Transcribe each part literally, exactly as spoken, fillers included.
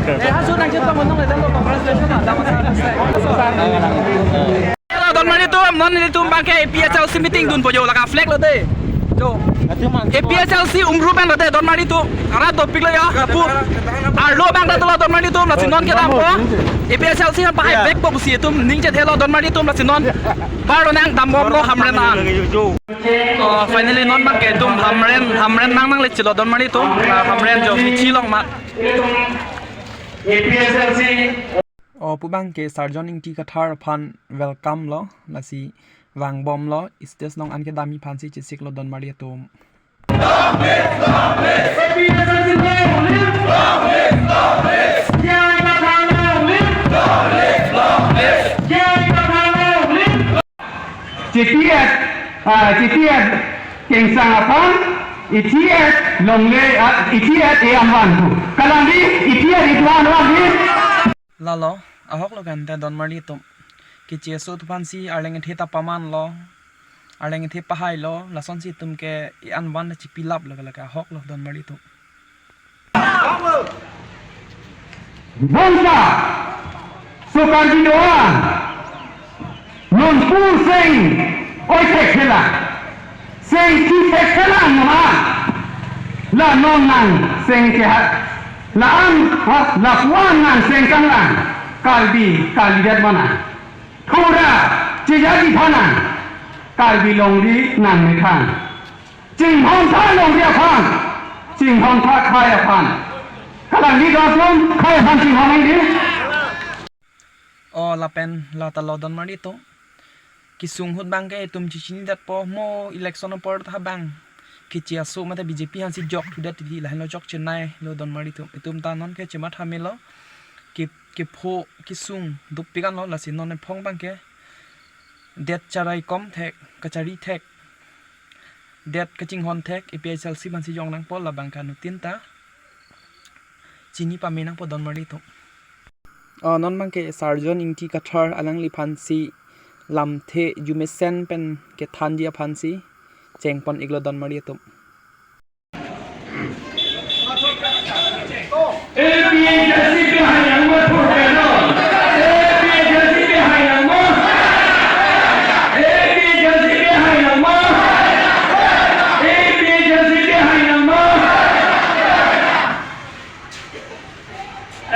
Hello, donmari atum, non nelitum abangke A P H L C meeting dunpo jo, lake flag lo de. Jo. A P H L C Umru pen lo de, donmari atum. Arat dopiklo ya, kapu. Arlo abang ta dolo, donmari atum, lasi non kedampo. A P H L C aphan pahai vekpo pusi itum ning chethelo, donmari atum, lasi non. Bar lo nangdambomlo Hamren an. Oh, finally non abangke itum Hamren, Hamren nang nanglechilo, donmari atum. Ah, Hamren jo hichi long ma. A P H L C. Oh, pu abangke Sarjon Ingti Kathar aphan welcome lo, lasi vangbomlo, stage along an kedamji aphansi chesiklo, donmari atum. Chithi et, ah, chithi et Kengsang aphan, chithi et longle, ah, chithi et e-an vanpo. Kalang di chithi et e-an vanpo. Lalo, ahok lo kan te donmari atum. Keche aso atum aphansi arleng ethe ta pamanlo. Arleng ethe pahailo, lasonsi itum ke e-an van chipilaplo, lake ahok lo donmari atum. Bangso, so Karbi doan, non pu seng oi thekthelang, seng thi thekthelang non an, la non nang seng kehat, la an, ha, lapu-an nang seng kanglang, Karbi kalidet mana. Thura, chejagi thanang, Karbi longri nangmethang. Chinghon tha longri aphan, chinghon tha khei aphan. Kalang di dosong khei aphan chinghon nangji. Oh, lapen la ta lo donmari atum. Kesung ahut abangke itum chechinidetpo mo election apor ta abang. Keche aso mate B J P aphansi jok thudet titi lahenlo jok chenei lo donmari atum. Itum ta non ke chematha melo. Ke, kepho kesung dopik anlo, lasi non ephong abangke. Det charai kom thek, kachari thek. Det kachinghon thek, A P H L C aphansi jong nangpo, labang ke anuttin ta chini pame nangpo donmari atum. Oh, non abangke Sarjon Ingti Kathar alangliphansi lamthe jumesen pen kethanji aphansi chengpon iklo donmari atum. A P H L C behind yang ma thur kano. A P H L C behind yang ma. A P H L C behind yang ma. A P H L C behind yang ma.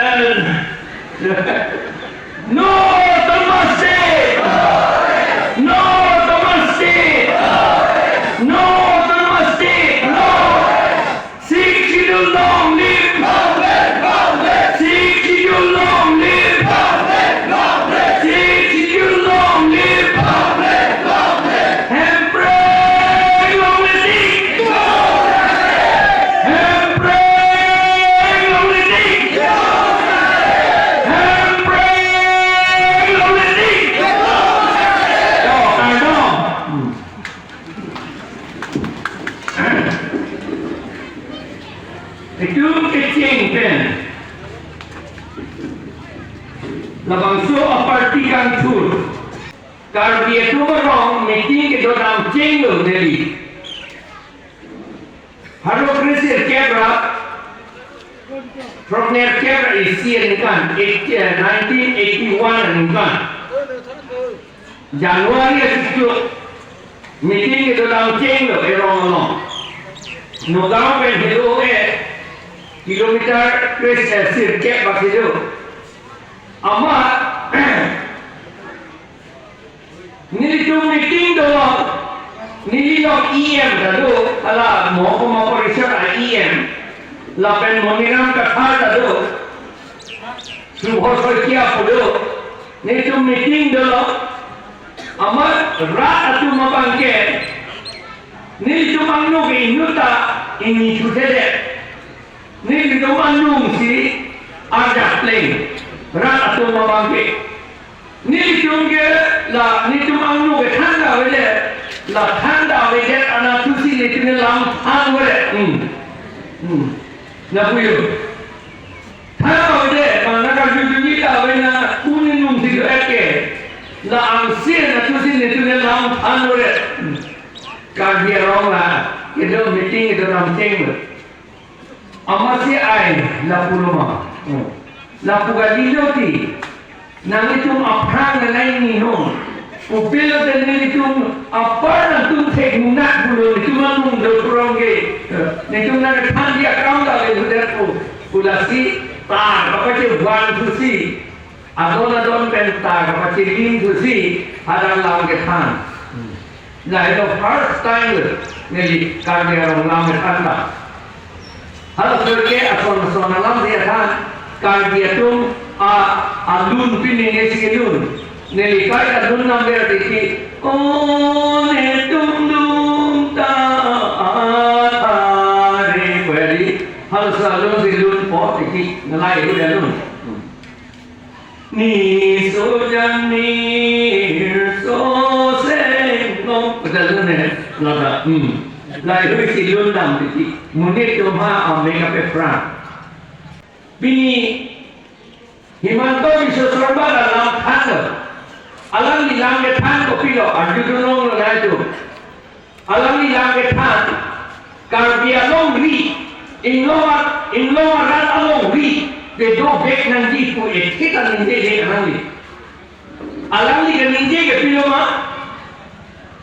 And no autonomous state! No autonomous state! No autonomous state! No! Sixth Schedule long live! Sixth Schedule long live! Sixth Schedule long live! Hemprek long live! Hemprek long live! Hemprek long live! Yo, kardom. Itum kecheng pen labangso aparty kangthur. Karbi atum arong meeting kedodam chenglo Delhi. Haro kre sirkep ra, throknerkep ra isi aningkan, eight, eh, nineteen eighty-one aningkan. January achiklo, meeting kedodam chenglo erong along. Nagaon pen helo eh, kilometer kre, eh, sirkep bak helo. Amat, nelitum meeting dolo, neli lok E M ta do, hala Mohokuma Porishad a E M, lapen Moniram Kathar ta do, Subhor Saikia pu do, nelitum meeting dolo, amat rat atum abangke, nelitum angno ke inut ta ingni thuthedet. Nelitum angno si arjap pleng rat atum abangke. Nelitum ke la nelitum angno ke thangta avedet, la thangta avedet anatthu si nelitum lam thang avedet. Hmm. Hmm. Lapu jo. Thangta avedet, mana karjujuji ta ave na, kuning nung si do eke. La angse anatthu si nelitum lam thang avedet. Hmm. Karbi arong la, kedo meeting kedodam chenglo. Amatsi ai lapu lo ma. Hmm. Lapu kalilo ti, nanglitum aphrang nangai ni hong. Upilo te nelitum apar nangtum thek munak pulo, nelitum anung do kurang ke. Nelitum nangthan dia kam da le huder po. Pulasi ta kapache van thusi. Adon adon pen ta kapache ling thusi. Hadak lam kethan. Lahelo first time neli Karbi Anglong lam kethan ta. Halaso ke ason ason alam dia than, Karbi atum a, alun pini ne si lun. Neli kai alun nam dia tiki, o netum dum ta athare kweri. Halaso alun si lun po tiki, nalai hu dia lun. Ni sojan ni so seng nong. Padahal ne, nada. Hmm. Lahelo si lun dam tiki. Monit atum ha ameng ape phrang. Pini Himanta Biswa Sarma alam than lo. Alangli lam kethan kopilo, arjudun longlo nai tu. Alangli lam kethan, Karbi alongri, inglong a, inglong arat alongri, te dovek nangji pu ethe ta ningje le alangli. Alangli kaningje ke pilo ma,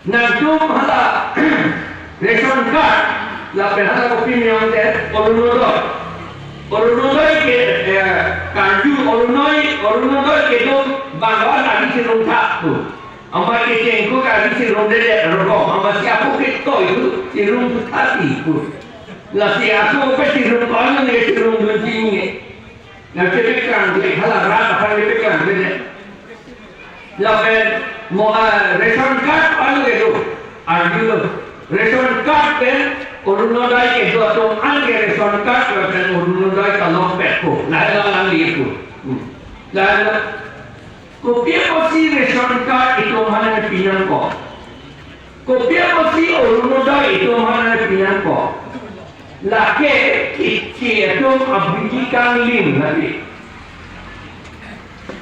nangtum hala ration card, lapen hala kopi miyong te, Orunodoi. Orunodoi ke, eh, karju Orunodoi, Orunodoi kedo bangwan adi chirung thak tu. Amat ke chengko ka adi chirung dede rokok. Amat si apo ke toi tu, chirung tu thati tu. Lasi ako pe chirung ko anu ne chirung dun chini. Na kepeklang ke, hala rat aphan kepeklang ke. Lapen mo, ah, ration card anu kedo. Arjulo. Ration card pen Orunodoi kedo atum an ke ration card lapen Orunodoi ta longpet ko. Lahelo alangli ko. Hmm. Lahelo. Kopi apotsi ration card itum aphan nangpi nangkok? Kopi apotsi Orunodoi itum aphan nangpi nangkok? Lake kichi atum abidi kanglim lake.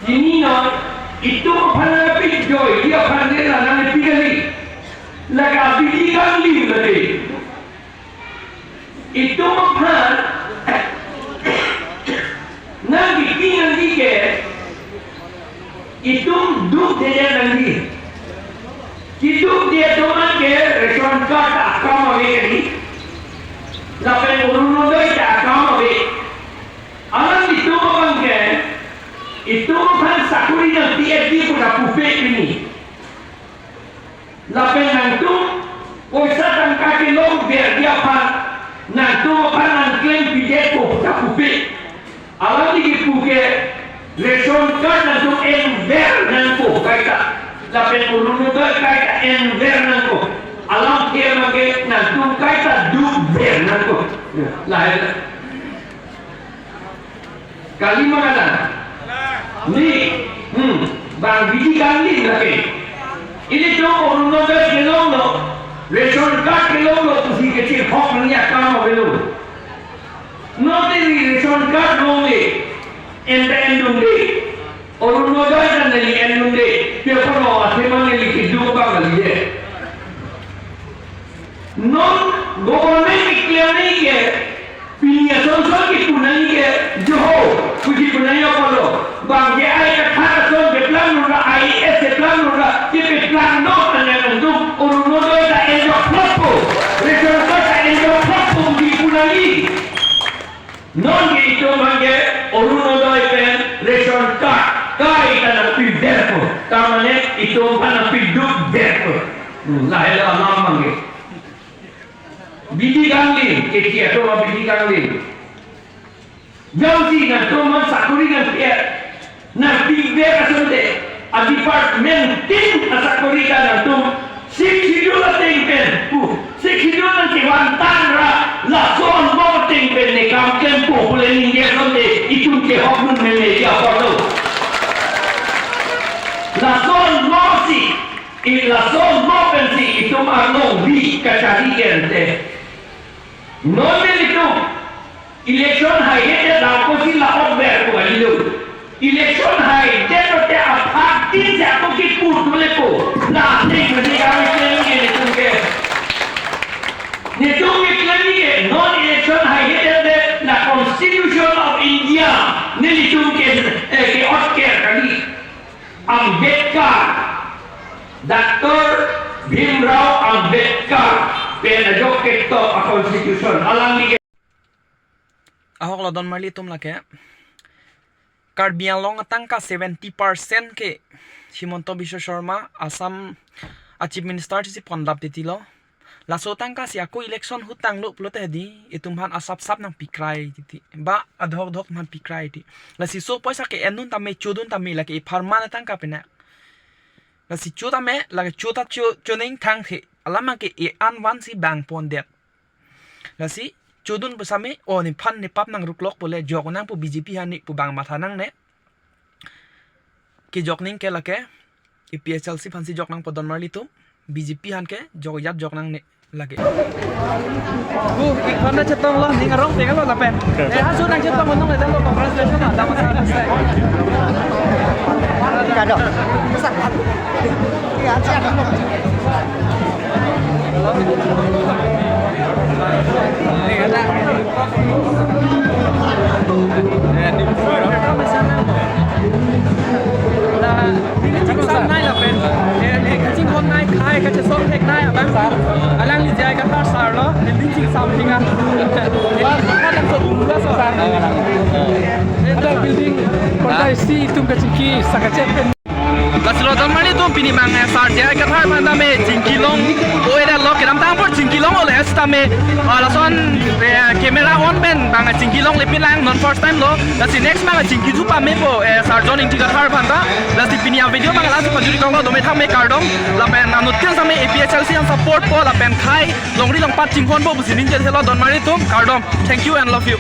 Chininon itum aphan nangpi, joiji aphan ne la nangpi kali. Lake abidi kanglim lake. Itum aphan nangkipi nangji ke, itum dukdedet nangji. Kedukde atum an ke ration card akam ave kali. Lapen Orunodoi ta akam ave. Alanglitum abang ke, itum aphan sakori nangpi-etji pu ta pupe pini. Lapen nangtum poisa tangka kelongver dia aphan, nangtum aphan nangklempidet ko ta pupe. Alangli kipu ke ration card nangtum enver nangkok kaita. Lapen Orunodoi kaita enver nangkok. Alam ke abang ke nangtum kaita dukver nangkok. Ya, lahai. Kali ma kalang? Ni, hmm, bang bidi kanglim lake. Ilitum Orunodoi kelonglo, ration card kelonglo, pusi kechihok nangji akam avelo. Non te ration card longle, enta endunde. Orunodoi ta neli endunde. Pi apotlo athema neli keduk abang kalidet. Non government keklem nangji ke, pini ason ason kepu nangji ke, joho, puji pu nangji apotlo. Bang J I Kathar ason keplang nura, I A S keplang nura, kepeklang non nang nangtum, Orunodoi ta enjok plot po, ration card ta enjok plot po, puji pu nangji. Non ke itum abang ke Orunodoi pen ration card kaita nangpidet po. Tamane itum aphan nangpidukdet po. Hmm, lahelo alam abang ke. Bidi kanglim, kechi atum abidi kanglim. Jongsi nangtum aphan sakori nangpi-et, nangpiver asonte, a department tin asakori ta nangtum, Sixth Schedule ateng pen, pu, Sixth Schedule nangkevan tang ra, lason mo ateng pen ne kam klempo pule ningje asonte, itum ke hok nun meme dia porto. Lason mo si, i lason mo pensi itum alongri kachari gente. Non nelitum election haihedet apotsi la-otver ko kalilo. Election haihedet lote aphan tin si ako kipu tu le ko. La thek mene kami klem ke nelitum ke. Nelitum ke klem ke non election haihedet le la Constitution of India nelitum ke Ambedkar, Doctor Bhimrao Ambedkar pen ajok ketok a-constitution alangli ke. Ahok lo donmarli atum, lake Karbi Anglong atangka seventy percent ke Himanta Biswa Sarma, Assam a-Chief Minister si ponlap titi lo. Laso atangka si ako election ahut tanglo pulote hedi, itum aphan asap sap nangpikrai titi. Ba adhok dhok aphan pikrai ti. Lasi laso poisa ke endun tame chodun tame, lake ipharman atangka pena. Lasi cho tame, lake cho ta cho, cho ning thangthe. Alam ke e-an van si bang pondet. Lasi chodun pusitame, o nephan nepap nangruklok pule jok nangpo B J P aphan ne pu bang matha nangne. Kejok ning ke lake A P H L C aphan si jok nangpo donmarli atum, B J P aphan ke jok jat jok nangne lake. Bu, ikhon nangchetong lo, ning arong teng lo lapen. Eh, hasu nangchetong lo, nong le lo, congratulations, ada masalah. Kado. Neli chingsamnei lapen, eh, eh, kachinghonnei, khai kachesong theknei abang, alangli J I Kathar sir lo, neli chingsam theknei. Neli kachinghon so umra so. Ada building kontai si itum kachingki saka chet pen. Lasi lo donmarli atum, pini bang, eh, sir J I Kathar aphan tame chingkilong, o, eda lo kedamtang apor chingkilong o le sitame, ah, lason, eh, camera on pen bang chingkilong le pilang, non first time lo. Lasi next bang chingki chu pamepo, eh, sir John Ingti Kathar aphan ta. Lasi pini a-video bang la-an si pajut-ik tong lo, dome thame, kardom. Lapen anuttin sitame A P H L C aphan support po lapen khai longri longpat chinghonpo pusi ningje thelo donmarli atum, kardom. Thank you and love you.